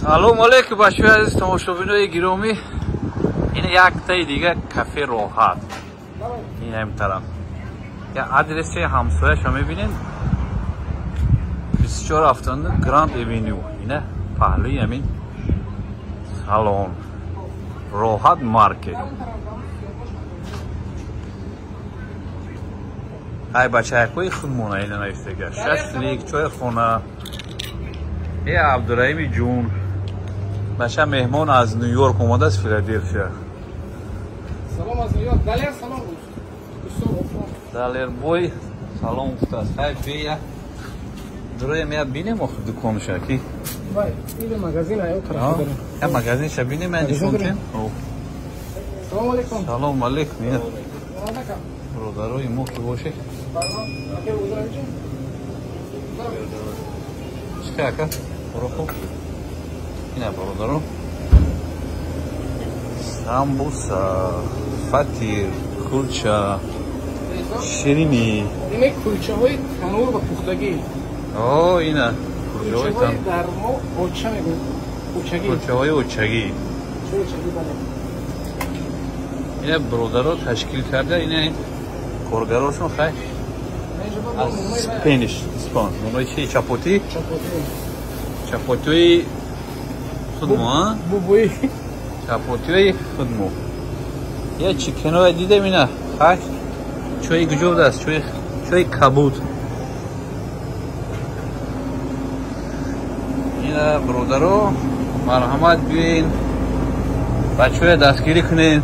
Салом алейкум бачаҳои азиз, тамошобинои гиромӣ. Ин яктаи дига кафе Роҳат. Ин ҳам тараф. Я адреси ҳамсояшо мебинед. 24 Гранд Эвеню. Ина паҳлӯи ҳамин салон. Роҳат маркет. Ай бачаякҳои худмона ина навиштага. Шашлик, чойхона. Э Абдураҳими ҷун. Бача меҳмон аз Нью-Йорк омадааст, Филаделфия. Салом аз Нью-Йорк. Далер салом гуфт. Далер бой салом гуфтааст. Хай бия. Дуроем я бинем охи дуконша ки. Бай, ин магазин аю тараф дорем. Я магазинша бинем, я нишон тем. Салом алейкум. Салом алейкум. Бародарои мо ки боше. Чӣ ака? Хуб. Ина бародаро. Самбуса, фатир, кулча, ширинӣ. Ина кулчаҳои танур ва пухтагӣ. О, ина кулчаҳои танур. Дар мо оча мегӯем. Очагӣ. Кулчаҳои очагӣ. Очагӣ бале. Ина бародаро ташкил карда, ина коргарошон хай аз Спениш, Испан. Онои чи чапоти? Чапоти. Чапотиҳои худмо, бубои. Чапотиҳои худмо. Я чикеноя дидем ина. Хай. Чои куҷо будааст? Чои кабуд. Ина бародаро, марҳамат биёен. Бачаҳоя дастгирӣ кунен.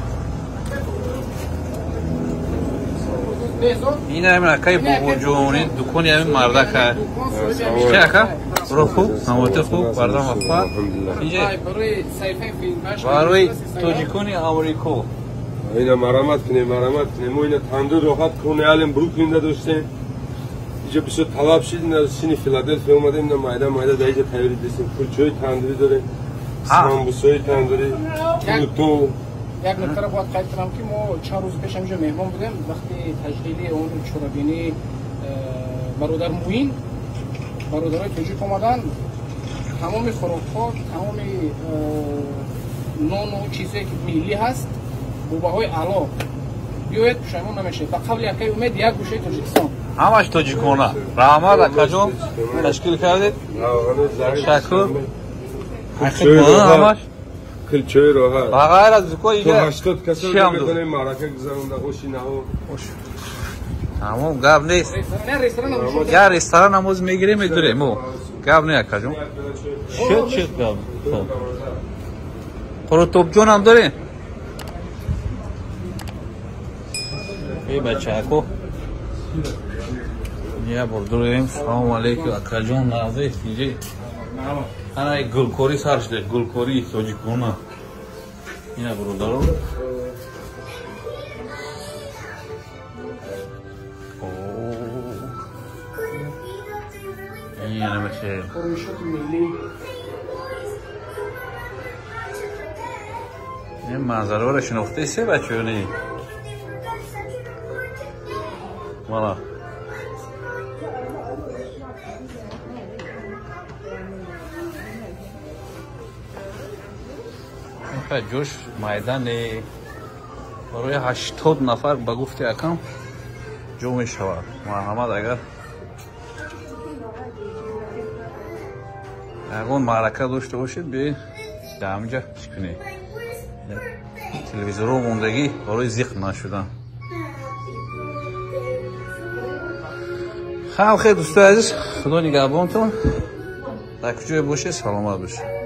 Ина ҳамин акаи бобоҷон, ин дукони ҳамин мардака. Чӣ ака? Буро хуб, самоти хуб, бардам вафа. Инҷа барои тоҷикони Амрико. Ина марамат кунем, марамат кунем. Мо ина тандур роҳат куне алем Бруклинда доштем. Инҷа бисёр талаб шид, ина сини Филаделфия омадем, ина майда майда дар инҷа тайёрӣ дистем. Кулчаҳои тандурӣ дорем, самбусаҳои тандурӣ, култо. Як нуктаро бояд қайд кунам, ки мо чанд рӯз пеш ҳаминҷо меҳмон будем. Вақти таҷлили он чорабинӣ бародар Муин, бародарои тоҷик омаданд. Тамоми хӯрокҳо, тамоми нону чизе ки миллӣ ҳаст, бо баҳои аъло. Биёед, пушаймон намешавед. Ба қавли акаи Умед, як гӯшаи Тоҷикистон. Ҳамаш тоҷикона. Раҳмат акаҷон, ташкил кардед. Ташаккур. Ҳамаш кулчаи роҳат. Ба ғайр аз дукон ига 80 касо метавонем маърака гузаронда, оши наҳо. Тамом, гап нест. Я ресторан намоз мегирем, медурем. Гап не акаҷон. Шуд, шуд гап. Қурутобҷон ҳам дорем? Эй бачако. Я бор дурем. Салом алейкум акаҷон, нағзе инҷа. Ана гулкорӣ сар шуда, гулкории тоҷикона. Ина бародаро. Ина мехел. Ин манзараро шинохтаи се бачаёни. Мана. Ҷош майдане барои 80 нафар ба гуфти акам ҷо мешавад. Марҳамат, агар ягон маърака дошта бошед, биёед дар ҳаминҷа чӣ кунед. Телевизорҳо мондагӣ барои зиқ нашудан. Хам хел дӯстои азиз, худо нигаҳбонтон. Дар куҷое бошед, саломат бошед.